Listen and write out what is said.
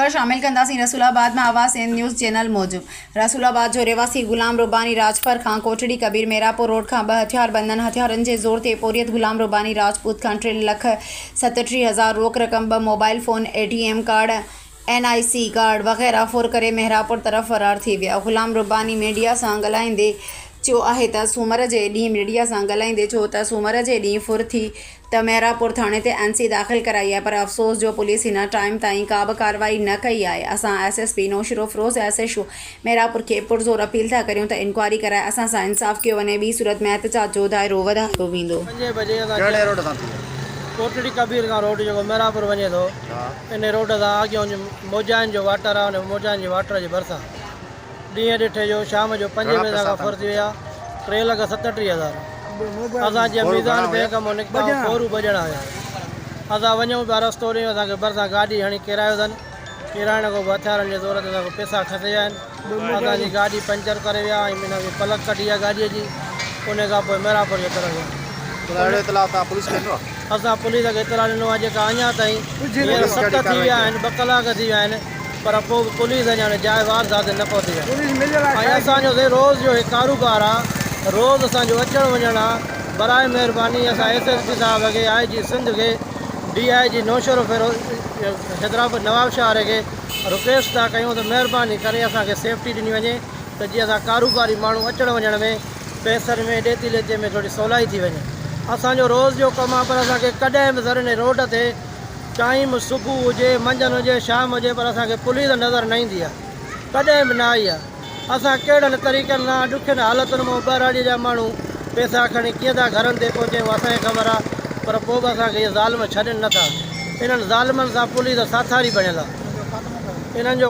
خبر شامل ڪنداسين رسول آباد مان آواز سنڌ نيوز چينل موجب رسول آباد جو رهواسي غلام رباني راڄپر کان ڪوٽڙي ڪبير ميرانپور روڊ کان ٻه هٿياربندن هٿيارن جي زور تي پورهيت غلام رباني راجپوت کان ٽي لک 37 هزار روڪ رقم ٻه mobile phone A T M card N I C card وغيره ڦر ڪري مهراپور طرف فرار ٿي ويا. غلام رباني ميڊيا سان ڳالهائيندي چيو آهي ته سومر جي ڏينهن ميڊيا سان ڳالهائيندي چيو ته سومر جي ڏينهن ڦر ٿي ته مهراپور ٿاڻي تي اين سي داخل ڪرائي آهي پر افسوس جو پوليس هن ٽائيم تائين ڪا به ڪارروائي نه ڪئي آهي اسان S S P Naushahro Feroze S H O Mirapur کي پرزور اپيل ٿا ڪريون ته انڪوائري ڪرائي اسان سان انصاف ڪيو وڃي ٻي صورت ۾ احتجاج جو دائرو وڌايو ويندو. پنجين بجي اسان ڪهڙي روڊ تان ٿي؟ ڪوٽڙي ڪبير کان روڊ جيڪو مهراپور وڃي ٿو. انهي روڊ تان اڳيان موجائن جو واٽر آهي ان موجائن جي واٽر جي ڀرسان ڏينهن ڏٺي جو شام جو پنجين گهڻا بجي پئسا کان تان ڦر ٿي ويا 3,37,000 اسان جيئن ڦورو ميزان گهڻا هيا بينڪ مان نڪتا آهيون ڦورو ٻه ڄڻا هيا اسان وڃون پيا رستو ڏيون اسان کي ڀرسان گاڏي هڻي ڪيرايو اٿن ڪيرائڻ کان پوء هٿيارن جي زور تي اسان کان پئسا کسي ويا آهن اسان جي گاڏي پنچر ڪري ويا ۽ ان کي پلڪ ڪڍي آهي گاڏي جي ان کان پوء ميرانپور جي طرف ويا. اهڙو اطلاع توهان پوليس کي ڏنو آهي؟ اسان پوليس کي اطلاع ڏنو آهي جيڪا اڃا تائين هينئر ست ٿي ويا آهن ٻه ڪلاڪ ٿي ويا آهن پر پوء به پوليس اڃا ان جاء واردات تي نه پهتي آهي ۽ اسان جو سائين روز جو هي ڪاروبار آهي روز اسان جو اچڻ وڃڻ آهي براء مهرباني اسان ايس ايس پي صاحب کي آء جي سنڌ کي ڊي I جي نوشهروفيروز حيدرآباد نوابشاهه واري کي رڪويسٽ ٿا ڪيون ته مهرباني ڪري اسان کي سيفٽي ڏني وڃي ته جيئن اسان ڪاروباري ماڻهو اچڻ وڃڻ ۾ پئسن ۾ ڏيتي ليتي ۾ ٿوري سولائي ٿي وڃي. اسان جو روز جو ڪم آهي پر اسان کي ڪڏهن به سر انهي روڊ تي ٽائيم صبح هجي منجهند هجي شام هجي پر اسان کي پوليس نظر نه ايندي آهي ڪڏهن به نه آئي آهي اسان ڪهڙن طريقن سان ڏکين حالتن مان ٻهراڙي جا ماڻهو پئسا کڻي ڪيئن ٿا گهرن تي پهچون اها اسان کي خبر آهي پر پوء به اسان کي اهي ظالم ڇڏين نه ٿا انهن ظالمن سان پوليس ساٿاري بڻيل آهي انهن جو.